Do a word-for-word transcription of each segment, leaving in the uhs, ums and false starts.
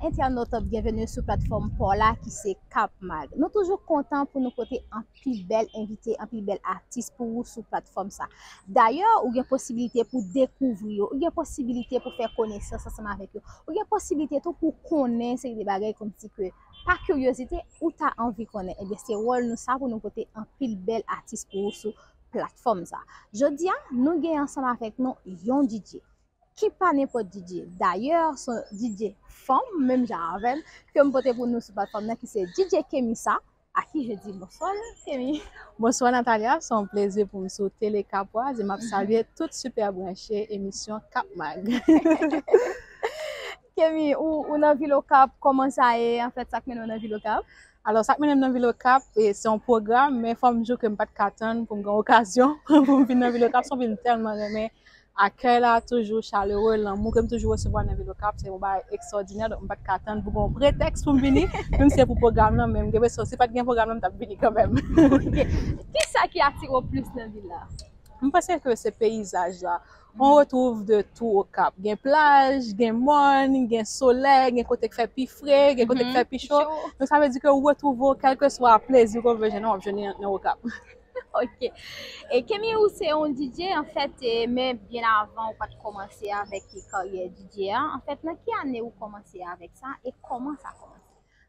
entènot, byenveni sou platfòm pa w la ki se Kap Mag. Nou toujou kontan pou nou pote anpil bèl envite, anpil bèl atis pou ou sou platfòm sa. Dayè, ou gen posiblite pou dekouvri yo, ou gen posiblite pou fè konesans ansanm avèk yo, ou gen posiblite tou pou konnen seri de bagay kòmsi ke pa kiryozite, ou ta anvi konnen. Ebyen, se wòl nou sa pou nou pote anpil bèl atis pou ou sou platfòm sa. Jodi a, nou gen ansanm avèk nou yon D J. Ki pa nenpòt D J. Dayè, se yon D J fanm, menm jan avè m, ke m pote pou nou sou platfòm nan, ki se D J Kemisa, a ki je di bonswa, Kemi. Bonswa, Natalia. Se yon plezi pou m sou Tele Kapwaz e m ap salye tout sipè branche emisyon Kap Mag. Kemi, ou, ou nan vil Okap, kòman sa ye? Anfèt, sa k mennen w nan vil Okap? Alò, sa k mennen m nan vil Okap, e, se yon pwogram, men fò m di w ke m pa t ka tann pou m gen okazyon pou m vin nan vil Okap. Se yon vil m tèlman renmen. Akèy la toujou chalere, lanmou ke m toujou resevwa nan vil Okap, se yon bagay ekstraòdinè, donk m pa t ka tann pou gen yon pretèks pou m vini, menm si se pou pwogram nan, men m gen enpresyon si pa t gen pwogram nan, m t ap vini kanmenm. Ok. Kisa ki atire w plis nan vil la? M panse ke se peyizaj la. On retwouv de tou Okap. Gen plaj, gen mòn, gen solèy, gen kote k fè pi fre, gen kote k fè pi cho. Donk, sa vle di ke ou retwouve w, kèlkeswa plezi ke w vle jwenn nan, w ap jwenn li nan Okap. Ok. E Kemi, ou se yon D J, anfèt, e, men byen avan ou pa t kòmanse avèk karyè D J a. Anfèt, nan ki ane ou kòmanse avèk sa e kòman sa kòmanse?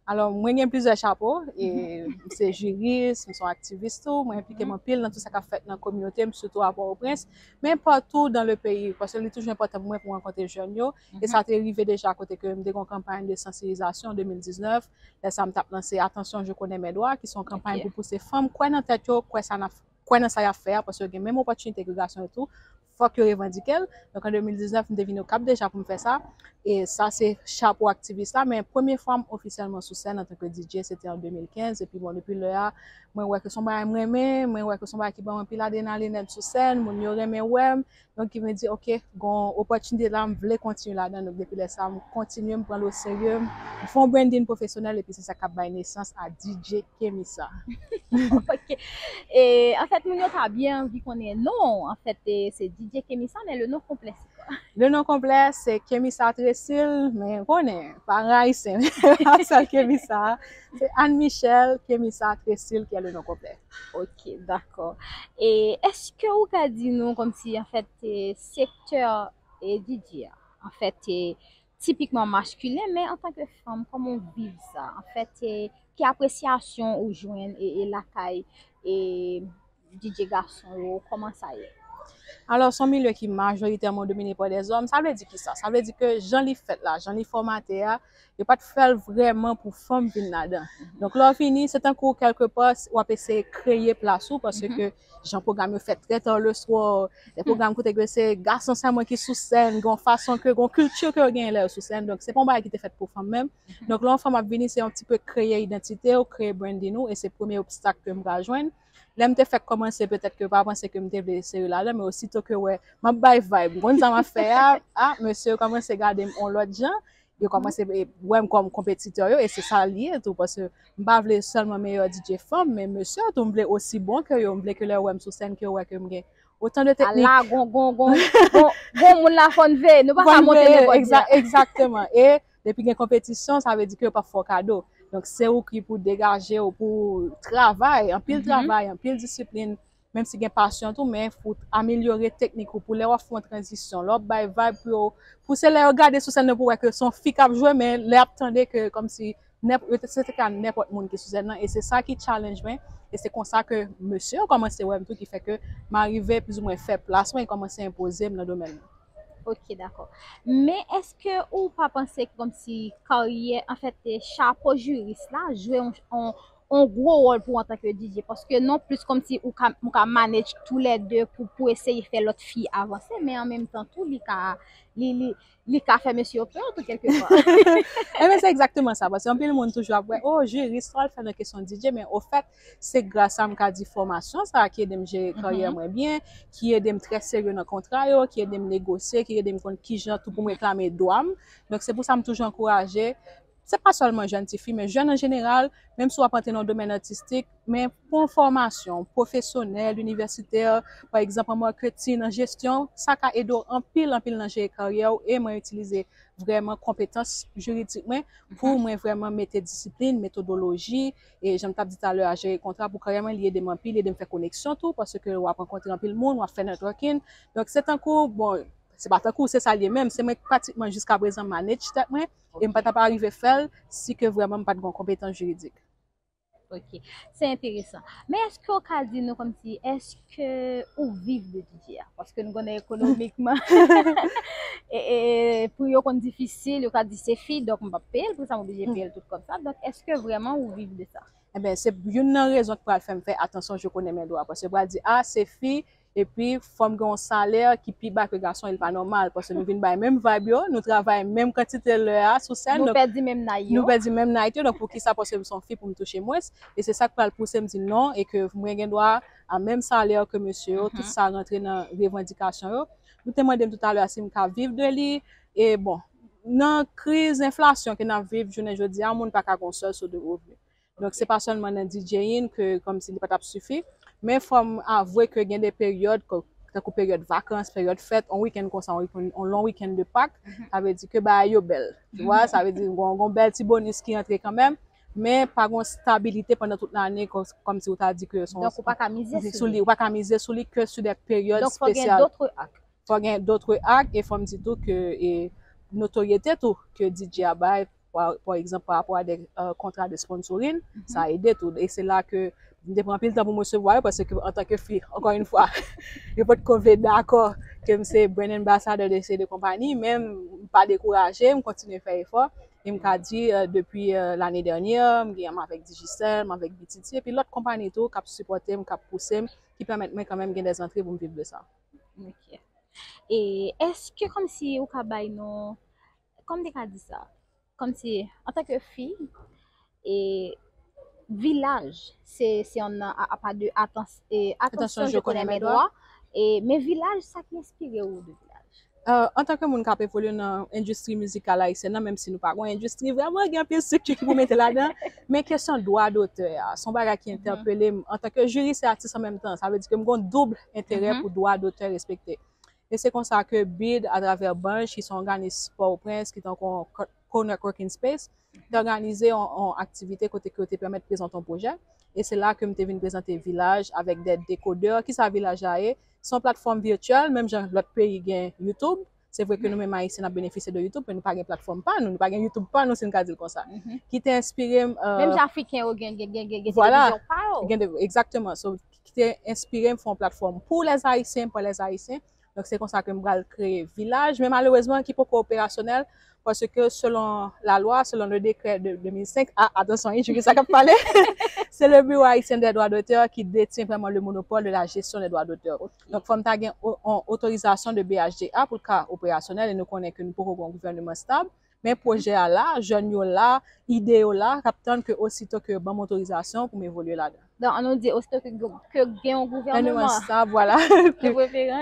Alò, mwen gen plizyè chapo. E, m se jiris, m se yon aktivis tou, mwen enplike m anpil nan tout sa k ap fèt nan kominote m, sitou a Pòtoprens, men patou dans le pays, paske li toujou enpòtan pou mwen pou m rankontre jèn yo. E sa te rive deja kote ke m te gen yon kanpay de sansibilizasyon an de mil diznèf, lè sa m t ap lanse Attention, je connais mes droits, ki se yon kanpay pou pouse fanm kwè nan tèt yo, kwè sa n ap, kwè nan sa y ap fè a, paske yo gen menm opòtinite ke gason yo tou, fòk yo revandike l. Donk, an de mil diznèf, m te vin Okap deja pou m fè sa. E sa se chapo aktivis la, men premye fwa m ofisyèlman sou sèn antanke D J, se te an de mil kenz. Epi bon, depi lè a, mwen wè ke se yon bagay m renmen, mwen wè ke se yon bagay ki ban m anpil adrenalin lè m sou sèn, moun yo renmen wè m. Donk, ki vle di, ok, gen yon opòtinite la, m vle kontinye ladan. Donk, depi lè sa, m kontinye, m pran l oserye, m fè yon branding pwofesyonèl, epi se sa k ap bay nesans a D J Kemisa. Ok. E, anfèt, moun yo ta byen anvi konnen non w. Anfèt, e, se D J Kemisa, men le non konplè se kwa? Le non konplè se Kemisa Tresil, men konnen, pa ayisyen, pa sèl Kemisa, se Anne Michelle Kemisa Tresil ki le non konplè. Ok, dakò. E èske ou ka di nou, kòmsi, anfèt, e, sektè, e, D J a, anfèt, e, tipikman maskilen, men antanke fanm, kòman w viv sa? Anfèt, e, ki apresyasyon ou jwenn, e, e lakay, e, D J gason yo, kòman sa ye? Alò, se yon milye ki majoritèman domine pa dèzòm. Sa vle di kisa? Sa vle di ke jan li fèt la, jan li fòmate a, yo pa t fè l vrèman pou fanm vin ladan. Donk, lè w vini, se tankou kèlkepa, w ap eseye kreye plas ou, paske jan pwogram yo fèt trè ta le swa, de pwogram kote ke se gason sèlman ki sou sèn, gen yon fason ke, gen yon kilti ke yo genyen lè yo sou sèn. Donk, se pa yon bagay ki te fèt pou fanm menm. Donk, lè yon fanm ap vini, se yon ti pe kreye idantite w, kreye branding ou, e se premye obstak ke m pral jwenn. Lè m te fèk kòmanse, petèt ke yo pa panse ke m te vle serye ladan, men osito ke yo wè m ap bay vibe, m konn sa m ap fè a, a, mesye yo kòmanse gade m yon lòt jan, yo kòmanse, e, wè m kòm konpetitè yo, e se sa l ye tou, paske m pa vle sèlman meyè D J fanm, men mesye yo tou, m vle osi bon ke yo, m vle ke lè yo wè m sou sèn, ke yo wè ke m gen otan de teknik. Ala, gon, gon, gon, gon, gon moun la fò n veye, nou pa ka monte nenpòt jan. Egzakteman. E depi gen konpetisyon, sa vle di ke yo p ap fè w kado. Donk, se ou ki pou degaje w, pou travay, anpil travay, anpil disiplin, menm si gen pasyon tou, men pou amelyore teknik ou, pou lè w ap fè yon tranzisyon, lè w ap bay vibe pou yo, pou se lè yo gade sou sèn nan pou wè ke se yon fi k ap jwe, men lè y ap tande ke kòmsi nenp-, yo te, se te ka nenpòt moun ki sou sèn nan, e se sa ki challenge mwen, e se konsa ke mesye yo kòmanse wè m tou, ki fè ke m arive plizoumwen fè plas mwen e kòmanse enpoze m nan domèn nan. Ok, dakò. Men èske ou pa panse kòmsi karyè, anfèt, e, chapo jiris la jwe yon, yon, yon gwo wòl pou ou antanke D J? Paske non plis kòmsi ou ka, ou ka manage toulède pou, pou eseye fè lòt fi avanse, men an menm tan tou, li ka, li, li, li ka fè mesye yo pè tou kèlkepa. Enben, se egzakteman sa, paske anpil moun toujou ap wè, o, jiris, sa w al fè nan kesyon D J, men ofèt, se gras a, m ka di, fòmasyon sa a ki ede m jere karyè mwen byen, ki ede m trè serye nan kontra yo, ki ede m negosye, ki ede m konn kijan tou pou m reklame dwa m. Donk, se pou sa m toujou ankouraje se pa sèlman jèn tifi, men jèn an jeneral, menm si w ap antre nan domèn atistik, men pou yon fòmasyon pwofesyonèl, inivèsitè, pa egzanp, an maketin, an jesyon, sa ka ede w anpil, anpil nan jere karyè w, e mwen itilize vrèman konpetans jiridik mwen pou mwen vrèman mete disiplin, metodoloji, e jan m t ap di talè a, jere kontra pou karyè mwen, li ede m anpil, li ede m fè koneksyon tou, paske w ap rankontre anpil moun, w ap fè networking. Donk, se tankou, bon, se pa tankou, se sa l ye menm, se mwen pratikman jiska prezan manage tèt mwen, e m pa t ap arive fè l si ke vrèman m pa t gen yon konpetans jiridik. Ok, se enteresan. Men èske w ka di nou kòmsi, èske ou viv de D J a? Paske nou konnen ekonomikman, e, e, pou yo konn difisil, yo ka di se fi, donk m p ap peye l, pou sa m oblije peye l tout kòb sa. Donk, èske vrèman ou viv de sa? Eben, se youn nan rezon ki pral fè m fè Attention, je connais mes droits. Paske yo pral di, a, se fi, epi fò m gen yon salè ki pi ba ke gason, e l pa nòmal. Paske nou vin bay menm vibe yo, nou travay menm kantite lè a sou sèn. Nou pèdi menm night yo. Nou pèdi menm night yo, donk poukisa paske m se yon fi pou m touche mwens? E se sa k pral pouse m di non, e ke mwen gen dwa a menm salè ke mesye yo, tout sa rantre nan revandikasyon yo. Nou te mande m toutalè a si m ka viv de li, e bon, nan kriz enflasyon ke n ap viv jounen jodi a, moun pa ka gen yon sèl sous de revni. Donk, se pa sèlman nan DJing ke kòmsi li pa t ap sifi, men fò m avwe ke gen de peryòd, tankou peryòd vakans, peryòd fèt, yon wikenn konsa, yon, yon long wikenn de Pak, sa vle di ke bagay yo bèl. Tu vois, sa vle di gon, gon bèl ti bonis ki antre kanmenm, men pa gon stabilite pandan tout lane, kòmsi ou ta di ke se yon... Donk, ou pa ka mize sou li. Ou pa ka mize sou li ke sou de peryòd espesyal. Donk, fò gen dòt ak. Fò gen dòt ak, e fò m di tou ke e notoryete tou ke DJ a bay, pa, pa egzanp, pa rapò a de uh, kontra de sponsoring, sa ede tou. E se la ke m te pran anpil tan pou m resevwa yo, paske antanke fi, ankò yon fwa, yo potko vle dakò ke m se brand ambassador de se de konpayi, men m pa dekouraje, m kontinye fè efò. E m ka di, uh, depi uh, lane dènyè, m gen m avèk Digicel, m avèk B T T, epi lòt konpayi tou k ap sipòte m, k ap pouse m, ki pèmèt mwen kanmenm gen de zantre pou m viv de sa. Ok. E èske kòmsi ou ka bay nou, kòm te ka di sa, kòmsi antanke fi, e vilaj, se, se yon nan apa de Attention, je connais mes droits, e, men vilaj, sa ki enspire ou de vilaj? Uh, antanke moun k ap evolye nan endistri mizikal ayisyèn nan, menm si nou pa gon endistri vrèman gen anpil estrikti ki pou mete ladan, men kesyon dwa dotè a, se yon bagay ki entèpele m. Antanke jiri, se atis an menm tan, sa vle di ke m gon doub enterè pou dwa dotè respekte. E se konsa ke BID, atravè Banj, ki se yon òganis Pòtoprens, ki tankou yon co-networking space, te òganize yon, yon aktivite kote ke yo te pèmèt prezante yon pwojè. E se la ke m te vin prezante Vilaj avèk de dekodè. Kisa Vilaj la ye? Se yon platfòm vityèl, menm jan lòt peyi gen YouTube. Se vre ke nou menm Ayisyen n ap benefisye de YouTube, men nou pa gen platfòm pa nou, nou pa gen YouTube pa nou, si n ka di l konsa. Ki te enspire m. Menm jan Afriken yo gen, gen, gen, gen, gen televizyon pa yo. Gen de, egzakteman. So, ki te enspire m fè yon platfòm pou lèzayisyen, pa lèzayisyen. Donk, se konsa ke m pral kreye Vilaj, men malerezman ki poko operasyonèl, paske selon lalwa, selon le décret de deux mille cinq, a, atansyon, wi, jiri sa k ap pale, se le Bureau Haïtien des Droits d'Auteur ki detyen vrèman le monopole de la gestion des droits d'auteur. Donk, fò m ta gen yon otorizasyon de B H D A pou l ka operasyonèl, e nou konnen ke nou poko gen yon gouvèneman stab. Men pwojè a la, jèn yo la, ide yo la, k ap tann ke osito ke yo ban m otorizasyon pou m evolye ladan. Donk, ann nou di, osito ke, ke gen yon gouvèneman. Stab, vwala.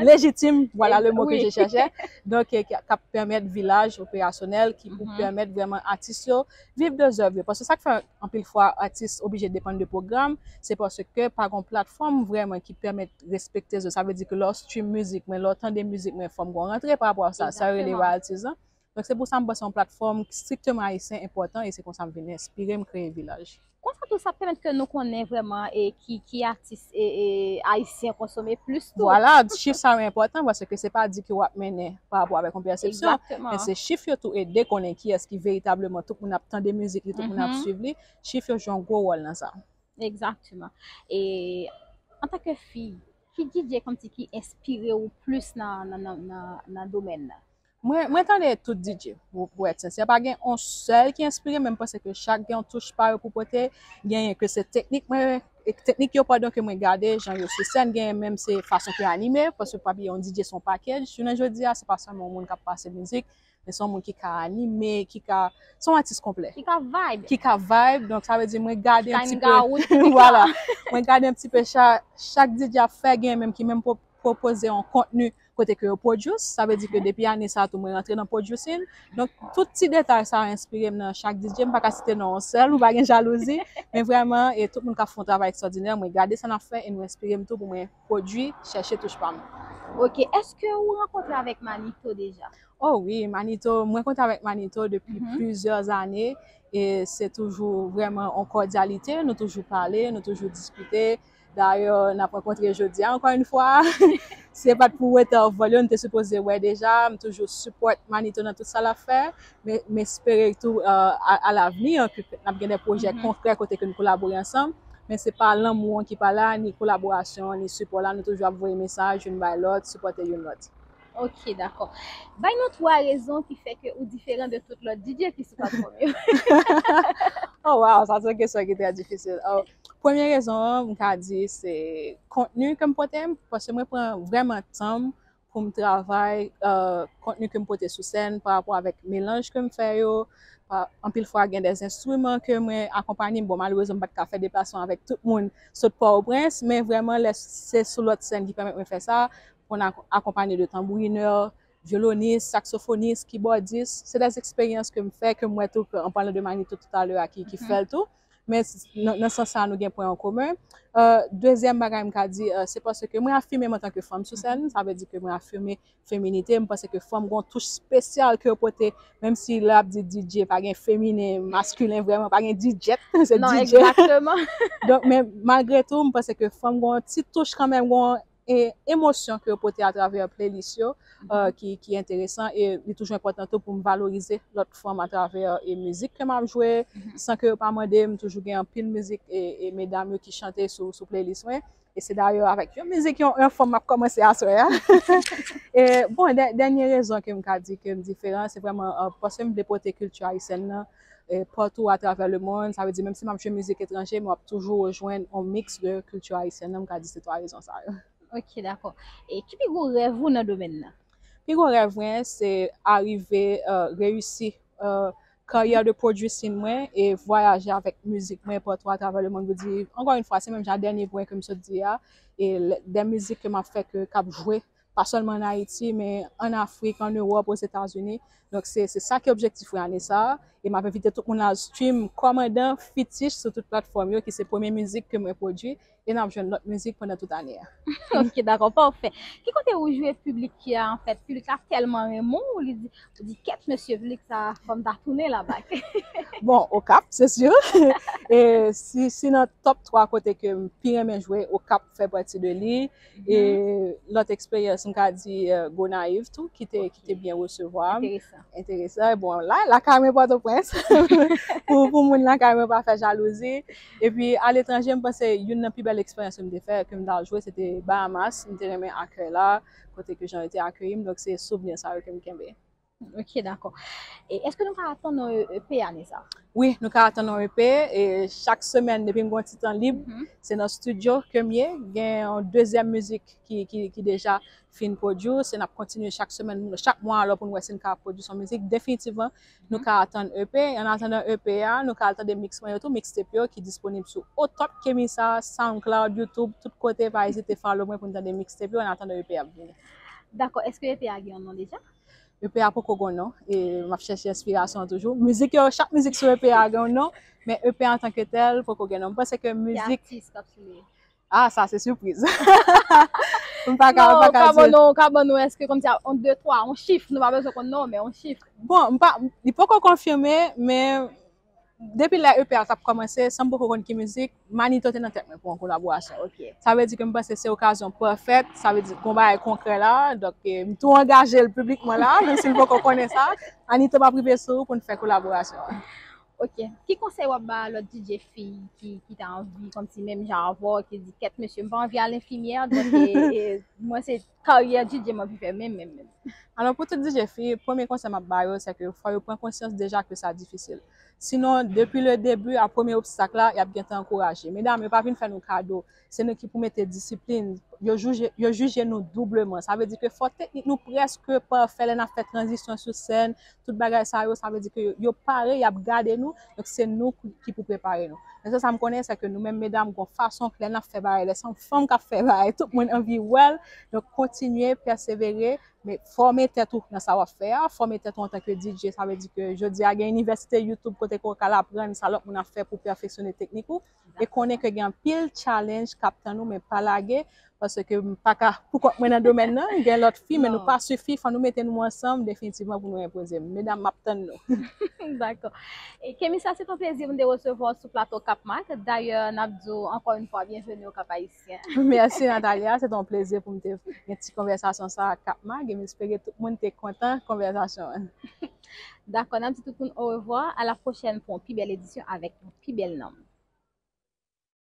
Lejitim, vwala le mo ke je chèche. Donk, k ap pèmèt Vilaj operasyonèl, ki pou pèmèt vrèman atis yo viv de zèv yo. Paske sa k fè anpil fwa atis oblije depann de pwogram, se paske pa gon platfòm vrèman ki pèmèt respekte zèv. Sa vle di ke lè w stream mizik mwen, lè w tande mizik mwen, fò m gon rantre pa rapò a sa, sa yo rele royalties lan. Donk, se pou sa m panse yon platfòm strikteman ayisyen enpòtan, e se konsa m vin enspire m kreye Vilaj. Konsa tou, sa pèmèt ke nou konnen vrèman e ki, ki atis e, e, ayisyen konsome plis tou. Vwala, chif sa yo enpòtan, paske se pa di ke w ap mennen pa rapò avèk yon pèsepsyon, men se chif yo tou ede konnen kiyès ki veritableman tout moun ap tande mizik li, tout moun ap swiv li. Chif yo jwe yon gwo wòl nan sa. Egzakteman. E antanke fi, ki DJ kòmsi ki enspire w plis nan, nan, nan, nan, nan domèn nan? Mwen, mwen tande tout DJ, pou, pou èt sensè. Pa gen yon sèl ki enspire, men m panse ke chak gen yon touch pa yo pou pote. Genyen ke se teknik mwen, e teknik yo, padon, ke mwen gade, jan yo sou sèn, genyen menm se fason ke yo anime, paske pa bliye yon DJ se yon package. Jounen jodi a, se pa sèlman yon moun k ap pase mizik, men se yon moun ki ka anime, ki ka, se yon atis konplè. Ki ka vibe. Ki ka vibe, donk sa vle di mwen gade yon ti pe, vwala, mwen gade yon ti pe sa chak DJ ap fè, genyen menm ki menm pwòp pwopoze yon kontni kote ke yo produce. Sa vle di ke depi ane sa tou, mwen rantre nan producing. Donk, tout ti detay sa enspire m nan chak D J. M pa ka site non yon sèl, ou pa gen jalouzi. Men vrèman, e tout moun k ap fè yon travay ekstwòdinè, mwen gade sa n ap fè e nou enspire m tou pou mwen pwodui, chèche touch pa m. Ok, èske ou rankontre avèk Manito deja? Oh wi, Manito, mwen kontre avèk Manito depi plizyè ane e se toujou vrèman yon kòdyalite, nou toujou pale, nou toujou diskite. Dayè, n ap rankontre jodi a ankò yon fwa. Si se pa t pou Weta of Vòl yo, nou te sipoze wè deja. M toujou sipòt Manito nan tout sa l ap fè. Men m espere tou alavni ke n ap gen de pwojè konkrè kote ke nou kolabore ansanm. Men se pa lanmou an ki pa la, ni kolaborasyon, ni sipò la. Nou toujou ap voye mesaj youn bay lòt, sipòte youn lòt. Ok, dakò. Bay nou twa rezon ki fè ke ou diferan de tout lòt D J ki sou platfòm yo. Oh wow, sa se yon kesyon ki trè difisil. Oh, premye rezon an, m ka di se kontni ke m pote, paske mwen pran vrèman tan m pou m travay uh, kontni ke m pote sou sèn pa rapò avèk melanj ke m fè yo. Anpil fwa gen de enstriman ke mwen akonpanye m. Bon, malerezman, m pa t ka fè deplasman avèk tout moun sot Pòtoprens, men vrèman, lè se sou lòt sèn ki pèmèt mwen fè sa, pou n akonpanye de tanbourinè, vyolonis, saksofonis, kibòdis. Se de eksperyans ke m fè, ke m wè tou, an palan de Manito toutalè a ki, ki fè l tou. Men nan sans sa, nou gen pwen an komen. Dezyèm bagay m ka di, se paske mwen afime m antanke fanm sou sèn, sa vle di ke mwen afime feminite. M panse ke fanm gen yon touch espesyal ke yo pote, menm si lè ap di D J, pa gen feminen, maskilen vrèman, pa gen D J, se D J. Donk, men malgre tou, m panse ke fanm gen yon ti touch kanmenm, gen yon e, emosyon ke yo pote atravè playlist yo, uh, ki, ki enteresan e li toujou enpòtan tou pou m valorize lòt fanm atravè e mizik ke m ap jwe, san ke yo pa mande m. Toujou gen anpil mizik e, e medam yo ki chante sou, sou playlist mwen. E se dayè avèk yon mizik, yon, yon fanm m ap kòmanse aswè a. E bon, dènye rezon ke m ka di ke m diferan, se vrèman uh, paske m vle pote kilti ayisyèn nan e, patou atravè lemonn. Sa vle di, menm si m ap jwe mizik etranje, m ap toujou rejwenn yon miks de kilti ayisyèn nan. M ka di se twa rezon sa yo. Ok, dakò. E ki pi gwo rèv ou nan domèn nan? Pi gwo rèv mwen, se arive uh, reyisi uh, karyè de producing mwen e vwayaje avèk mizik mwen patou atravè lemonn. Pou di, ankò yon fwa, se menm jan dènye pwen ke m sot di a. E de mizik ke m ap fè, ke k ap jwe pa sèlman an Ayiti, men an Afrik, an Ewòp, Ozetazini. Donk, se, se sa ki objektif mwen ane sa a. E m ap envite tout moun al stream Kòmandan Fitish sou tout platfòm yo, ki se premye mizik ke mwen pwodui. E n ap jwenn lòt mizik pandan tout ane a. Ok, dakò, pafè. Ki kote ou jwe piblik ki a, anfèt, piblik la tèlman renmen w, li di, ou di, kèt mesye, piblik sa, fò m ta tounen la bak. Bon, Okap, se si. E si, si nan top twa kote ke m pi renmen jwe, Okap fè pati de li. E lòt eksperyans, m ka di uh, Gonayiv tou, ki te, ki te byen resevwa m. Enteresan. Bon, la, lakay mwen Pòtoprens. Pou, pou moun lakay mwen pa fè jalouzi. Epi aletranje, m panse youn nan pi bèl eksperyans ke m te fè, ke m t al jwe, se te Bahamas. M te renmen akèy la, kote ke jan yo te akeyi m. Donk, se souvni sa yo ke m kenbe. Ok, dakò. E èske nou ka atann yon EP ane sa? Wi, nou ka atann yon EP. E chak semèn, depi m gen yon ti tan lib, se nan estidyo ke m ye. Gen yon dezyèm mizik ki, ki, ki deja fin pwodui. Se n ap kontinye chak semèn, chak mwa alò pou n wè si n ka pwodui yon mizik. Definitivman, nou ka atann EP. An atandan EP a, nou ka al tande miks mwen yo tou, mixtape yo ki disponib sou Otop Kemisa, SoundCloud, YouTube, tout kote. Pa ezite follow mwen pou n tande mixtape yo an atandan EP a ap vini. Dakò, èske EP a gen yon non deja? EP a poko gen non, e m ap chèche enspirasyon an toujou. Mizik yo, chak mizik sou EP a gen yon non, men EP antanke tèl poko gen non. M panse ke mizik... Ah, sa se sipriz. M pa ka, m pa ka di. Ou ka ban nou, ou ka ban nou, èske kòmsi yon de twa, yon chif, nou pa bezwen konn non, men yon chif. Bon, m pa, li poko konfime, men depi lè EP a t ap kòmanse, san m poko konn ki mizik, Manito te nan tèt mwen pou yon kolaborasyon. Sa vle di ke m panse se okazyon pafè, sa vle di gon bagay konkrè la, donk eh, m tou angaje l piblikman la, menm si l poko konnen sa, Manito m ap rive sou ou pou n fè kolaborasyon an. Ok. Ki konsèy w ap ba lòt DJ fi ki, ki ta anvi kòmsi menm jan avè w, ki di kèt mesye, m pa anvi al enfimyè, donk eh, eh, mwen se karyè DJ m anvi fè menm, menm, menm. Alò pou tout DJ fi, premye konsèy m ap ba yo, se ke fò yo pran konsyans deja ke sa difisil. Sinon, depi le debi, a premye obstak la, y ap gentan ankouraje. Medam, yo pa vin fè nou kado. Se nou ki pou mete disiplin, yo jije, yo jije nou doubleman. Sa vle di ke fò teknik nou prèske pafè lè n ap fè tranzisyon sou sèn, tout bagay sa yo, sa vle di ke yo, yo pare, y ap gade nou, donk se nou ki, ki pou prepare nou. Men se sa m konnen, se ke nou menm medam, gon fason lè n ap fè bagay, lè se yon fanm k ap fè bagay, tout moun anvi wè l, donk kontinye, pèsevere, men fòme tèt ou nan sa w ap fè a, fòme tèt ou antanke D J, sa vle di ke jodi a gen inivèsite YouTube kote ke w ka al aprann sa lòt moun ap fè pou pèfeksyone teknik ou, e konnen ke gen anpil challenge k ap tann ou, men pa lage, paske m pa ka pou kont mwen nan domèn nan, gen lòt fi, men nou pa sifi, fò nou mete nou ansanm definitivman pou nou enpoze. Medam, m ap tann nou. Dakò. E Kemisa, se yon plezi pou m te resevwa w sou plato Kap Mag. Dayè, n ap di w ankò yon fwa, byenveni o Kap Ayisyen. Mèsi Natalia, se te yon plezi pou m te gen ti konvèsasyon sa ak Kap Mag, e m espere tout moun te kontan konvèsasyon an. Dakò, n ap di tout moun orevwa, a la pwochèn pou yon pi bèl edisyon avèk yon pi bèl nonm.